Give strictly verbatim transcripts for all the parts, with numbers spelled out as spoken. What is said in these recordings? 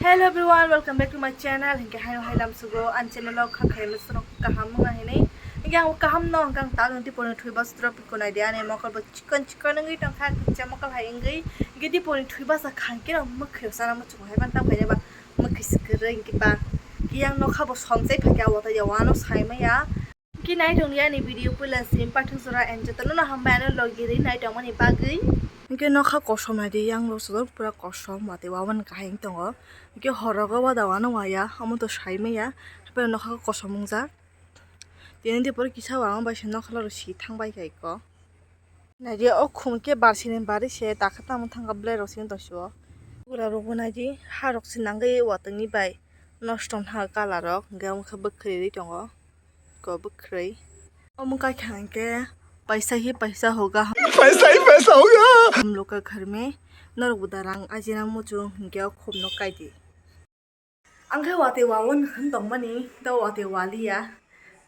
Hello everyone, welcome back to my channel. Hinkhe haino hai lamsugo ani channel o kha khaima srok kaham wngna hinwi. Hinkhe ang kaham no hwnkhe ang ta nung tiponi thwi bas drop ko nai de ani mokol bo chikon chikon wngwi tongkha, kicha mokol hai wngwi. Hinkhe tiponi thwi bas kha hinkhe rok mwkhwi sana muchungo hai ban tamo khaina ba mwkhwi swkirwi hinkhe ba kiyang nokha bo somsai phakya wata ya wano sai maya. Hinkhe nai tong yani video puila sim pathung sora and jotono no hambai ano logi ri nai tongmani bagwi. Hinkhe nokha kosom nai di yang rok sodor pura kosom wate wawan kahai wng tongo. Hinkhe horogo wada wano waya omo to sai maya hapai nokha kosom wngjak. Tini de pore kisa wang bai se nokha loro si thang bai kha iko. Nai di o khum khe bar sini bari se dakha tamo thang kha belai rok sini tong sio. Pura rok bo nai di ha rok se nangwi watwng ni bai nosto wng tha colour rok hinkhe omo khe bwkhwrwi tongo. Ko bwkhwrwi. Omo kaikha hinkhe paisa hi paisa hoga. Paisa hi paisa hoga. Hum loka ghar mein norok bo da rang ajina muchung hinkhe o khum no kaidi. Angkhe watwi wawan hwn tongmani, tei watwi waliya.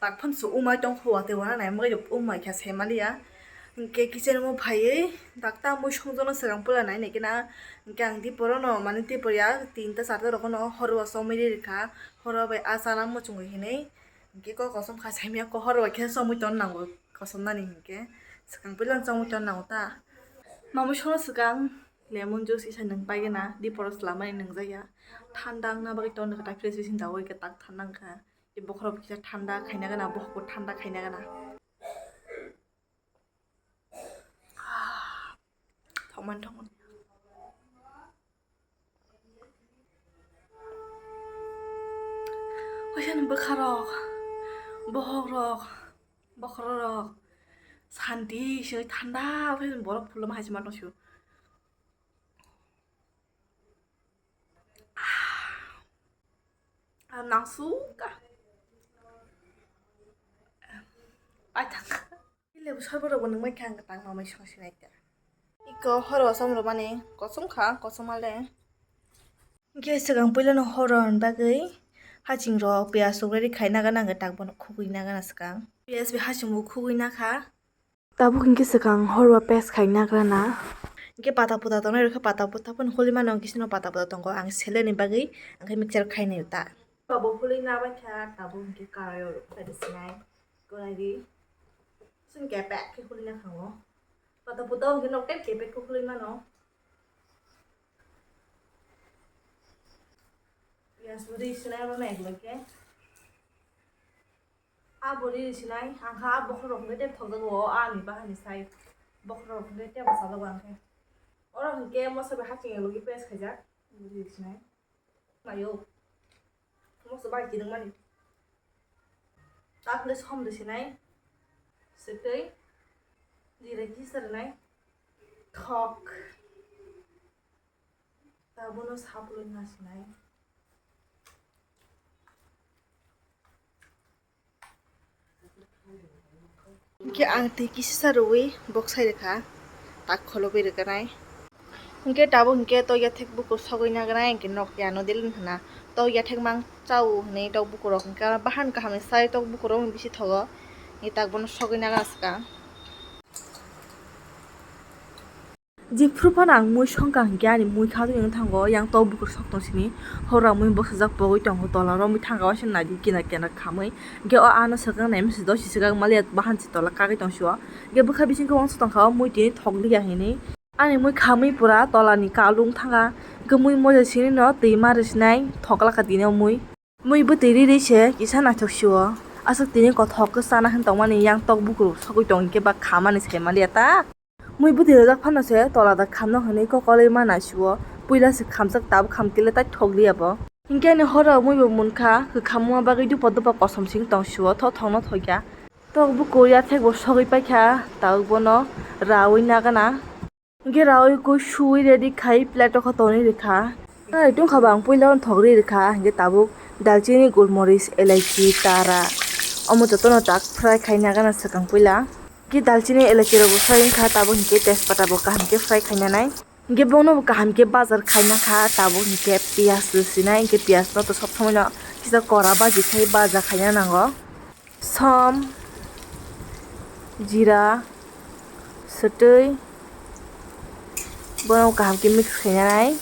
Takphang se umai tongkha watwi wana naimani umai kha saimanliya. Hinkhe kitchen o phaiwi dakta mui songjakno swkang pula nai naikhe na. Hinkhe ang diporono mane dipor ya tinta charta rokno horo o chomwi rikha. Horo bai ah chana muchungwi hinwi. Hinkhe kok kosom kha saimya kok horo bai khe chomwi tong nango kosomnani hinkhe. Swkang puila chomwi tong nango ta. Mamui sono swkang lemon juice isa nwng paigena diporo swlamani nwngjak ya. Thanda wngna bagwi tong nokha ta fridge bising daui khe tak thanda wngkha. Bokhorok kisa thanda khaina gana bokhorok thanda khaina gana. Thokmani thokmani. Waisa ni bwkharok, bokhorok, bokhorok santi se thanda waisa ni borok phuluma hai se ma tong sio. Ah, nang suka. Paithak. Lebu sorbet rokbo nungmai kha ang kwtang mamai songsinai ta. Iko horo chomrwmani kosom kha, kosom ale. Hinkhe swkang puilano horo hwn bagwi haching rok piyaj rok ready khaina gana ang tak bono khugwi na gana swkang. Piyaj bai haching bo khugwi na kha. Tabuk hinkhe swkang horo paste khaina gana. Hinkhe pata puta tongnai rokhe pata puta phano holi mano, hinkhe sino pata puta tongo ang seleni bagwi, hinkhe mixture khainai ta. Abo holi na bai kha tabuk hinkhe karai rok khaidi sinai. Konaidi. Sini kepek khe huli na khango. Pata puta hwnkhe nok tei kepek khe huli mano. Piyaj bwrwi sinai rw nai khe. A bwrwi sinai, ang kha a bokhorok hwnkhe tei thokjago, o ani bahai ni sai. Bokhorok hwnkhe tei bwsajak ang khe. Oro hwnkhe moso bai haching ya logi paste khaijak. Bwrwi sinai. Mayo. Moso bai chirwng mani. Takle som de sinai. Swtwi. Jira kisa rwnai. Thok. Tabono saplui na sinai. Hinkhe ang twi kisa rwui boksai rwkha, tak kholobwi rwkhanai. Hinkhe tabuk hinkhe to yathek bukur sogwi nagnai, hinkhe nok yano delin hwna. To yathek mang chao hwnwi tok bukurok hinkhe bahan kaham ni sai tok bukurok bisi thogo. Hinkhe tak bono sogwi nagna swkang. Jephru phano ang mui songkha hinkhe ani mui kha tongwi thango, yang tok bukur sok tong sini, horo ang mui bwsajak pogwi tongo, tola romwi thangkha waisa naidi kinar kinar khamwi, hinkhe o ano swkang nai masa dosi swkang maliya bahan se tola kagwi tong sio, hinkhe bwkha bisingkhe uansuk tongkha o mui tini thok liya hinwi, ani mui khamwi pura tola ni kalung thangkha, hinkhe mui moja sini no twi ma rwsinai thok lakha tini o mui. Mui bwtwi ri ri se kisa naithok sio. Aswk tini kothok khe chana hwn tongmani yang tok bukur sogwi tong hinkhe ba khamani sai maliya ta. Mui bwtwi rijak phano se tola da khamno hwnwi kokolwi ma naisio. Puila se khamjak tabuk khamkhe le tai thok liya bo. Hinkhe ani horo mui bo munkha kwkham wngma bagwi dupa dupa kosom sing tong sio tho thokno thokya. Tok bukur yathek bo sogwi paikha tabuk bono raui nagana. Hinkhe raui koi suui ready khai plate o khe tonwi rwkha. Nai tongkha ba ang puila thok ri rwkha hinkhe tabuk dalchini, gulmoris, elaichi, tara omo jotono tak fry khaina gana swkang puila. Hinkhe dalchini, elaichi rok bo fry wngkha tabuk hinkhe tejpata bo kaham khe fry khaina nai. Hinkhe bono bo kaham khe bajar khaina kha tabuk hinkhe piyaj rwsinai hinkhe piyaj no to sob somoi no kisa kora baji khai baja khaina nango. Som, jira, swtwi, bono kaham khe mix khainai.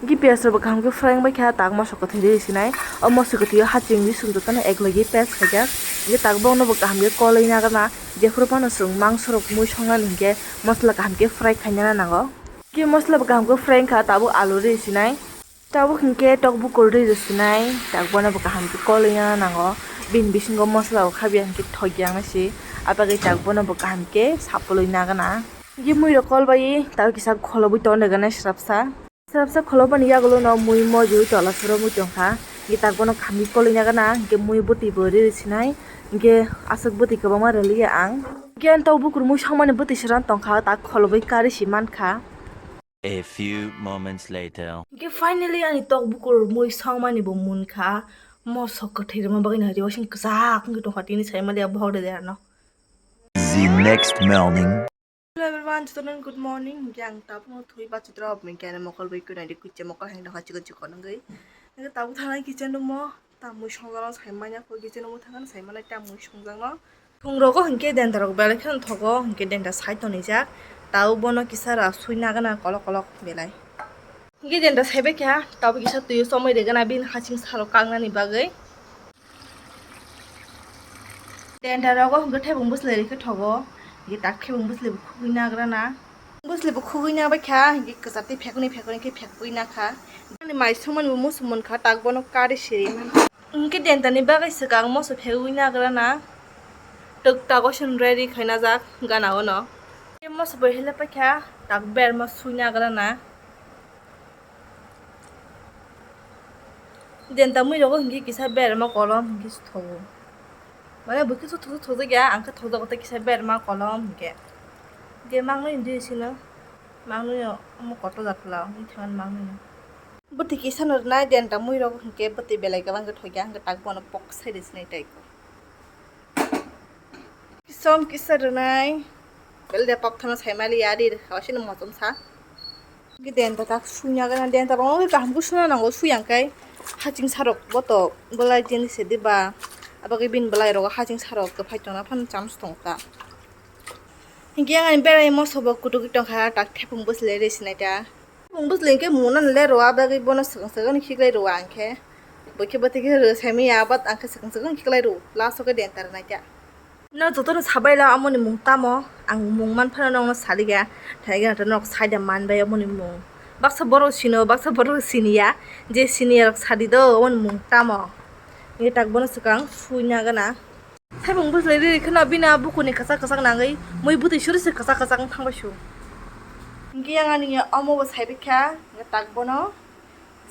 Hingke piyaj rok bo kaham khe fry wngbai kha, tak moso kwthwi rwi sinai. O moso kwthwi o haching ri sum jotono ek logi paste khaijak. Hingke tak bono bo kaham khe kolwi nagana. Jephuru phano chwng mangso rok mui songnani hingke mosola kaham khe fry khainani nango. Hingke mosola bo kaham khe fry wngkha, tabuk alu rwi sinai. Tabuk hingke tok bukur rwi rwi sinai. Tak bono bo kaham khe kolwi nana nango. Bini bisingo mosola bo khabiya hingke thokya wngna si. Abagwi tak bono bo kaham khe sapulwi nagana. Hingke mui rok kolbai tabuk kisa kholobwi tongna gana srapsa. Srapsa kholobani yagulo no mui mojoi tola soro mui tongkha. Hingke tak bono khamwi kolina gana, hingke mui bwtwi bo riri sinai. Hingke aswk bwtwi kwbangma rwliya ang. Hingke ang tok bukur mui songmani bwtwi srang tongkha, tak kholobwi kari si mankha. A few moments later. Hingke finally ani tok bukur mui songmani bo munkha. Moso kwthwi rwma bagwi nai wasing kwchak wngwi tongkha tini sai maliya bohok de derano. The next morning. Hello everyone, jotono good morning. Hingke ang tabukno thwi bachitra hobni kene mokol bai kunai de kuchia mokol hang dongkha chikon chikon wngwi. Hingke tabuk thangna kitchen room o tamwi songjakno sai manya kho kitchen room o thangna sai manai tamwi songjakno. Thung rogo hingke denta rok belai kheno thogo hingke denta side toni jak. Tabuk bono kisa ra sui nagana kolok kolok belai. Hingke denta saibai kha tabuk kisa twi o chomoi regana bini haching salo kaknani bagwi. Denta rogo hwnkhe thebung bwslai rikhe thogo, hwnkhe tak thebung bwslai bo khugui nagrana. Bwslai bo khugui nabaikha, hwnkhe kwchar tei phekuni phekuni khe phekgui nakha. Ani mai songmani bo muchung mankha, tak bono kari siri mano. Hwnkhe dentani bagwi swkang moso phegwi nagrana. Twk tago swn ready khaina jak gana ono. Moso bo hele paikha, tak berma sui nagrana. Denta mui rogo hwnkhe kisa berma kolom hwnkhe se thogo. Mane bo kisa thokjak thokjak ya, ang khe thokjago tei kisa berma kolom hwnkhe. Je mangnwi hwndwi sino, mangnwi omo kotor jatla, wngwi thangani mangnwi no. Bwtwi kisa no rwnai denta mui rogo hwnkhe bwtwi belai kwbang khe thokya, hwnkhe tak bono pok sai de sinai tai ko. Kisom kisa rwnai. Bel de pokthano sai mali ya, ri rwkha, osi no motom sa. Ki denta tak suina gana, denta rok kaham khe suna nango, suyang kai. Haching sarok boto, bolai jeni se diba. Abagwi bini bolai rogo haching sarok kwphai tongna phano chance tongkha. Hingke ang ani berai moso bo kutuk tongkha, tak thepung bwsle re sinai ta. Bung bwsling khe mungna le rw, a bagwi bono swkang swkang khiklai rw ang khe. Bo khe bwtwi khe rw sai manya, but ang khe swkang swkang khiklai rw, last o khe denta rwnai khe. No jotono sabai la amoni mung tamo, ang mung man phano nokno sadi kha, thai gana to nok sai da man bai amoni mung. Baksa borok sino, baksa borok siniya, je siniya rok sadi do, amoni mung tamo. Nge tak bono swkang sui na gana. Saimung bwsai riri kheno bini a bukuni kwchak kwchak nangwi mui bwtwi suri se kwchak kwchak wng thangbai su. Hingke yang ani ya omo bo saibai kha, hingke tak bono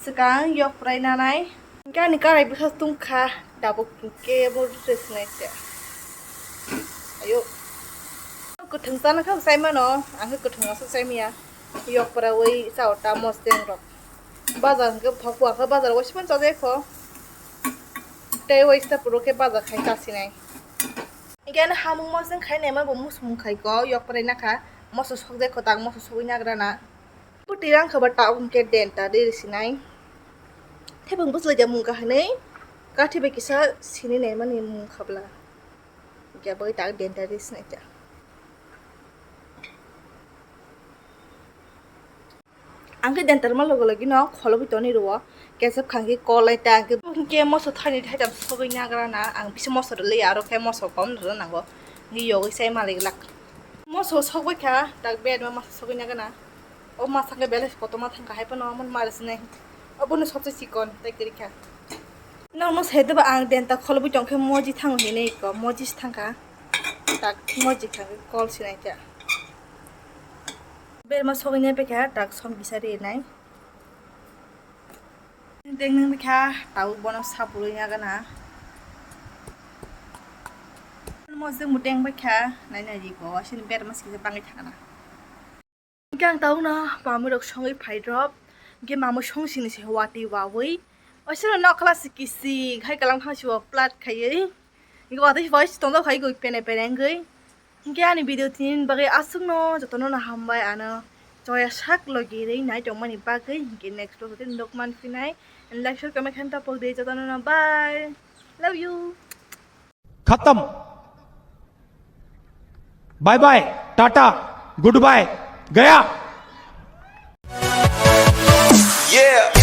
swkang yok prai nanai. Hingke ani karai bwsa tungkha, dabuk hingke bo rwsnai se. Ayo. Kwthwng chana kha chai mano, ang khe kwthwng aswk chai manya. Yok prai wi chao ta mosdeng rok. Bazar hingke thok wa kha, bazar waisa phano chajai kho. Tei waisa puro khe bazar khai kasinai. Hingke ano hamung mosdeng khai naima bo musung khai ko, yok prai nakha, moso sokjai kotak, moso sogwi nagra na. Bwtwi rang khe ba ta hingke denta de sinai. Thebung bwswlai ja mung kahinwi, kathi bai kisa sini naimani mung khabla. Hingke bai ta denta de sinai ta. Ang khe dentarma logo logi no kholo bwi toni rwo, kesep khang khe kolai ta, ang khe, ang khe moso thaini thaitham sogwi nagra na, ang bisi moso rwliya, aro khe moso kom rwna nango, hwnwi yogwi sai malik lak. Moso sogwi kha, tak bed ma moso sogwi nagra na, o masa khe belai kotorma thang kha, hai phano omo mari sinai, obono sobse chikon tei kwrwi kha. Nokno sai de ba ang denta kholo bwi tong khe moji thango hinwi ko, moji se thang kha, tak moji kha kol sinai kha. Berma sogwi nai paikha, tak som kisa rinai. Teng nang bikha, tabuk bono sapului nagana. Mosdeng bo teng baikha, nai nai ri ko, asini berma sikisa bangwi thangana. Hingke ang tabukno mamui rok songwi phai rok, hingke mamui song sini se watwi wawi. Asino nok kla si kisi, hai kalam thang si o plat khaiwi. Hingke watwi bai si tongdo khai goi pene pene wngwi. Hingke ani video tini bagwi aswkno jotono no hambai ano choya sak logi rwi nai tongmani bagwi hingke next vlog tini nok man phinai and like share comment khan tapok de jotono no bye love you. खत्म। Bye bye, tata, goodbye, गया। Yeah.